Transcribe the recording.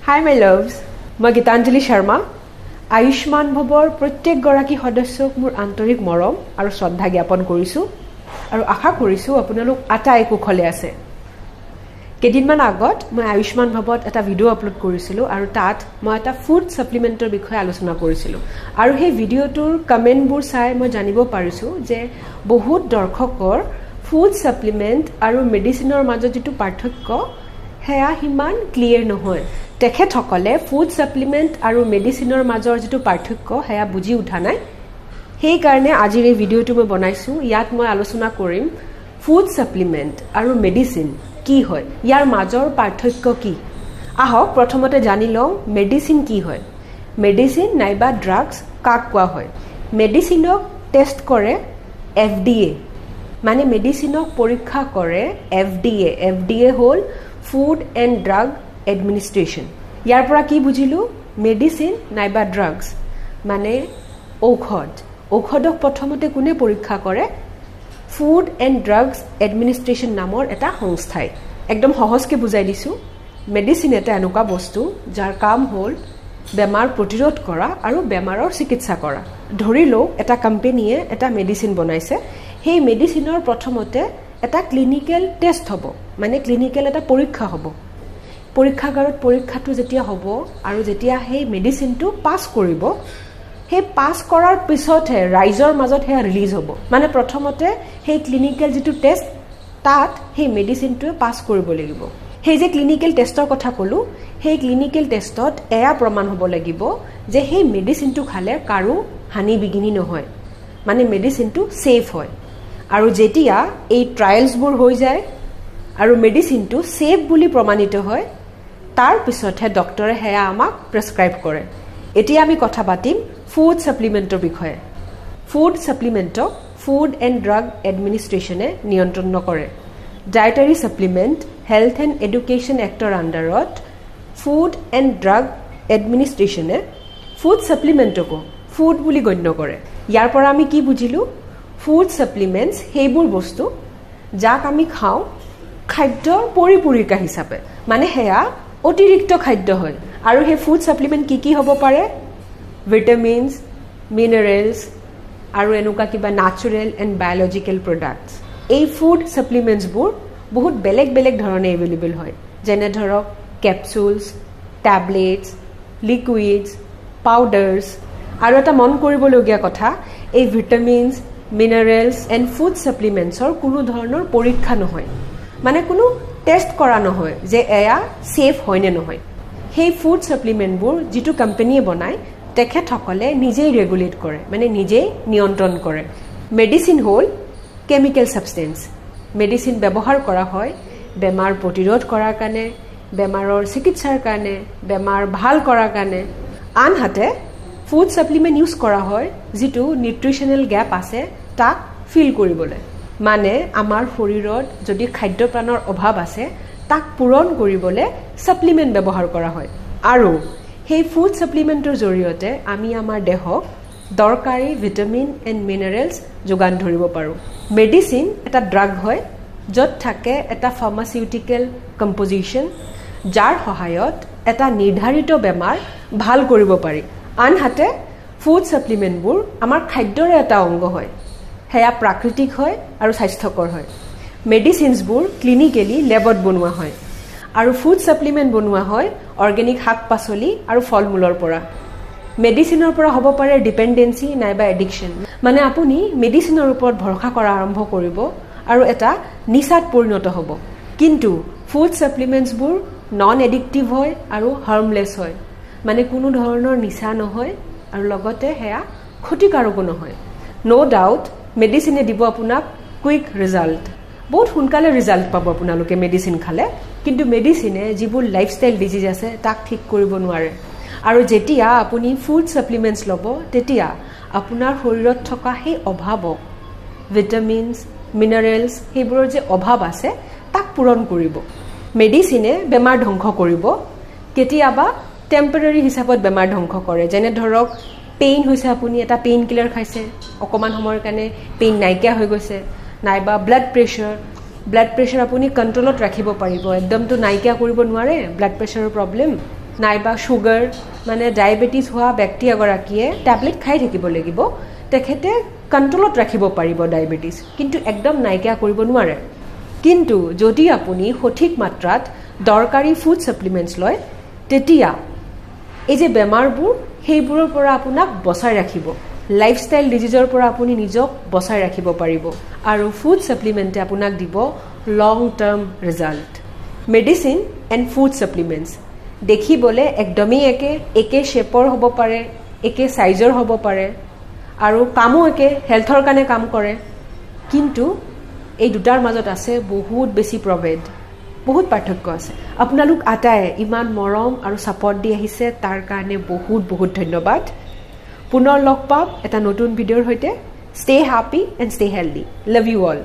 Hi my loves, মই গীতাঞ্জলি শৰ্মা। আয়ুষ্মান ভৱৰ প্ৰত্যেকগৰাকী সদস্যক মোৰ আন্তৰিক মৰম আৰু শ্ৰদ্ধা জ্ঞাপন কৰিছোঁ আৰু আশা কৰিছোঁ আপোনালোক আটাই কুশলে আছে। কেইদিনমান আগত মই আয়ুষ্মান ভৱত এটা ভিডিঅ' আপলোড কৰিছিলোঁ আৰু তাত মই এটা ফুড ছাপ্লিমেণ্টৰ বিষয়ে আলোচনা কৰিছিলোঁ আৰু সেই ভিডিঅ'টোৰ কমেণ্টবোৰ চাই মই জানিব পাৰিছোঁ যে বহুত দৰ্শকৰ ফুড ছাপ্লিমেণ্ট আৰু মেডিচিনৰ মাজত যিটো পাৰ্থক্য সেয়া সিমান ক্লিয়াৰ নহয়। তেখেতসকলে ফুড ছাপ্লিমেণ্ট আৰু মেডিচিনৰ মাজৰ যিটো পাৰ্থক্য সেয়া বুজি উঠা নাই। সেইকাৰণে আজিৰ এই ভিডিঅ'টো মই বনাইছোঁ। ইয়াত মই আলোচনা কৰিম ফুড ছাপ্লিমেণ্ট আৰু মেডিচিন কি হয়, ইয়াৰ মাজৰ পাৰ্থক্য কি। আহক প্ৰথমতে জানি লওঁ মেডিচিন কি হয়। মেডিচিন নাইবা ড্ৰাগছ কাক কোৱা হয়? মেডিচিনক টেষ্ট কৰে FDA, মানে মেডিচিনক পৰীক্ষা কৰে FDA। FDA হ'ল ফুড এণ্ড ড্ৰাগ এডমিনিষ্ট্ৰেশ্যন। ইয়াৰ পৰা কি বুজিলোঁ? মেডিচিন নাইবা ড্ৰাগছ মানে ঔষধ। ঔষধক প্ৰথমতে কোনে পৰীক্ষা কৰে? ফুড এণ্ড ড্ৰাগছ এডমিনিষ্ট্ৰেশ্যন নামৰ এটা সংস্থাই। একদম সহজকৈ বুজাই দিছোঁ, মেডিচিন এটা এনেকুৱা বস্তু যাৰ কাম হ'ল বেমাৰ প্ৰতিৰোধ কৰা আৰু বেমাৰৰ চিকিৎসা কৰা। ধৰি লওক এটা কোম্পেনীয়ে এটা মেডিচিন বনাইছে, সেই মেডিচিনৰ প্ৰথমতে এটা ক্লিনিকেল টেষ্ট হ'ব, মানে ক্লিনিকেল এটা পৰীক্ষা হ'ব। পৰীক্ষাগাৰত পৰীক্ষাটো যেতিয়া হ'ব আৰু যেতিয়া সেই মেডিচিনটো পাছ কৰিব, সেই পাছ কৰাৰ পিছতহে ৰাইজৰ মাজত সেয়া ৰিলিজ হ'ব। মানে প্ৰথমতে সেই ক্লিনিকেল যিটো টেষ্ট তাত সেই মেডিচিনটোৱে পাছ কৰিব লাগিব। সেই যে ক্লিনিকেল টেষ্টৰ কথা ক'লোঁ, সেই ক্লিনিকেল টেষ্টত এয়া প্ৰমাণ হ'ব লাগিব যে সেই মেডিচিনটো খালে কাৰো হানি বিঘিনি নহয়, মানে মেডিচিনটো ছেফ হয়। আৰু যেতিয়া এই ট্ৰায়েলছবোৰ হৈ যায় আৰু মেডিচিনটো ছেফ বুলি প্ৰমাণিত হয়, তাৰ পিছতহে ডক্টৰে সেয়া আমাক প্ৰেছক্ৰাইব কৰে। এতিয়া আমি কথা পাতিম ফুড ছাপ্লিমেণ্টৰ বিষয়ে। ফুড ছাপ্লিমেণ্টক ফুড এণ্ড ড্ৰাগ এডমিনিষ্ট্ৰেশ্যনে নিয়ন্ত্ৰণ নকৰে। Dietary supplement health and education actor আণ্ডাৰত ফুড এণ্ড ড্ৰাগ এডমিনিষ্ট্ৰেশ্যনে ফুড ছাপ্লিমেণ্টকো ফুড বুলি গণ্য কৰে। ইয়াৰ পৰা আমি কি বুজিলোঁ? ফুড ছাপ্লিমেণ্টছ সেইবোৰ বস্তু যাক আমি খাওঁ খাদ্যৰ পৰিপূৰিকা হিচাপে, মানে সেয়া অতিৰিক্ত খাদ্য হয়। আৰু সেই ফুড ছাপ্লিমেণ্ট কি কি হ'ব পাৰে? ভিটামিনছ, মিনাৰেলছ আৰু এনেকুৱা কিবা নাচাৰেল এণ্ড বায়'লজিকেল প্ৰডাক্টছ। এই ফুড ছাপ্লিমেণ্টছবোৰ বহুত বেলেগ বেলেগ ধৰণে এভেইলেবল হয়, যেনে ধৰক কেপচুলছ, টেবলেটছ, লিকুইডছ, পাউডাৰ্ছ। আৰু এটা মন কৰিবলগীয়া কথা, এই ভিটামিনছ, মিনাৰেলছ এণ্ড ফুড ছাপ্লিমেণ্টছৰ কোনো ধৰণৰ পৰীক্ষা নহয়, মানে কোনো টেষ্ট কৰা নহয় যে এয়া ছেফ হয় নে নহয়। সেই ফুড ছাপ্লিমেণ্টবোৰ যিটো কোম্পেনীয়ে বনায় তেখেতসকলে নিজেই ৰেগুলেট কৰে, মানে নিজেই নিয়ন্ত্ৰণ কৰে। মেডিচিন হ'ল কেমিকেল ছাবষ্টেঞ্চ। মেডিচিন ব্যৱহাৰ কৰা হয় বেমাৰ প্ৰতিৰোধ কৰাৰ কাৰণে, বেমাৰৰ চিকিৎসাৰ কাৰণে, বেমাৰ ভাল কৰাৰ কাৰণে। আনহাতে ফুড ছাপ্লিমেণ্ট ইউজ কৰা হয় যিটো নিউট্ৰিশ্যনেল গেপ আছে তাক ফিল কৰিবলৈ, মানে আমাৰ শৰীৰত যদি খাদ্যপ্ৰাণৰ অভাৱ আছে তাক পূৰণ কৰিবলৈ ছাপ্লিমেণ্ট ব্যৱহাৰ কৰা হয়। আৰু সেই ফুড ছাপ্লিমেণ্টৰ জৰিয়তে আমি আমাৰ দেহক দৰকাৰী ভিটামিন এণ্ড মিনাৰেলছ যোগান ধৰিব পাৰোঁ। মেডিচিন এটা ড্ৰাগ হয় য'ত থাকে এটা ফাৰ্মাচিউটিকেল কম্পজিশ্যন যাৰ সহায়ত এটা নিৰ্ধাৰিত বেমাৰ ভাল কৰিব পাৰি। আনহাতে ফুড ছাপ্লিমেণ্টবোৰ আমাৰ খাদ্যৰে এটা অংগ হয়, সেয়া প্ৰাকৃতিক হয় আৰু স্বাস্থ্যকৰ হয়। মেডিচিনছবোৰ ক্লিনিকেলি লেবত বনোৱা হয় আৰু ফুড ছাপ্লিমেণ্ট বনোৱা হয় অৰ্গেনিক শাক পাচলি আৰু ফল মূলৰ পৰা। মেডিচিনৰ পৰা হ'ব পাৰে ডিপেণ্ডেঞ্চি নাইবা এডিকশ্যন, মানে আপুনি মেডিচিনৰ ওপৰত ভৰসা কৰা আৰম্ভ কৰিব আৰু এটা নিচাত পৰিণত হ'ব। কিন্তু ফুড ছাপ্লিমেণ্টছবোৰ নন এডিক্টিভ হয় আৰু হাৰ্মলেছ হয়, মানে কোনো ধৰণৰ নিচা নহয় আৰু লগতে সেয়া ক্ষতিকাৰকো নহয়। ন' ডাউট মেডিচিনে দিব আপোনাক কুইক ৰিজাল্ট, বহুত সোনকালে ৰিজাল্ট পাব আপোনালোকে মেডিচিন খালে। কিন্তু মেডিচিনে যিবোৰ লাইফষ্টাইল ডিজিজ আছে তাক ঠিক কৰিব নোৱাৰে। আৰু যেতিয়া আপুনি ফুড ছাপ্লিমেণ্টছ ল'ব তেতিয়া আপোনাৰ শৰীৰত থকা সেই অভাৱক, ভিটামিনছ, মিনাৰেলছ সেইবোৰৰ যে অভাৱ আছে তাক পূৰণ কৰিব। মেডিচিনে বেমাৰ ধ্বংস কৰিব, কেতিয়াবা টেম্পৰাৰী হিচাপত বেমাৰ ধ্বংস কৰে। যেনে ধৰক পেইন হৈছে, আপুনি এটা পেইন কিলাৰ খাইছে, অকণমান সময়ৰ কাৰণে পেইন নাইকিয়া হৈ গৈছে। নাইবা ব্লাড প্ৰেছাৰ আপুনি কণ্ট্ৰলত ৰাখিব পাৰিব, একদমতো নাইকিয়া কৰিব নোৱাৰে ব্লাড প্ৰেছাৰৰ প্ৰব্লেম। নাইবা চুগাৰ মানে ডায়েবেটিছ হোৱা ব্যক্তি এগৰাকীয়ে টেবলেট খাই থাকিব লাগিব, তেখেতে কণ্ট্ৰলত ৰাখিব পাৰিব ডায়েবেটিছ, কিন্তু একদম নাইকিয়া কৰিব নোৱাৰে। কিন্তু যদি আপুনি সঠিক মাত্ৰাত দৰকাৰী ফুড ছাপ্লিমেণ্টছ লয়, তেতিয়া এই যে বেমাৰবোৰ সেইবোৰৰ পৰা আপোনাক বচাই ৰাখিব, লাইফষ্টাইল ডিজিজৰ পৰা আপুনি নিজক বচাই ৰাখিব পাৰিব। আৰু ফুড ছাপ্লিমেণ্টে আপোনাক দিব long term result. Medicine and food supplements দেখিবলৈ একদমেই একে, একে শ্বেপৰ হ'ব পাৰে, একে চাইজৰ হ'ব পাৰে, আৰু কামো একে, হেল্থৰ কাৰণে কাম কৰে, কিন্তু এই দুটাৰ মাজত আছে বহুত বেছি প্ৰভেদ, বহুত পাৰ্থক্য আছে। আপোনালোক আটায়ে ইমান মৰম আৰু ছাপৰ্ট দি আহিছে, তাৰ কাৰণে বহুত বহুত ধন্যবাদ। পুনৰ লগ পাম এটা নতুন ভিডিঅ'ৰ সৈতে। Stay happy and stay healthy. Love you all.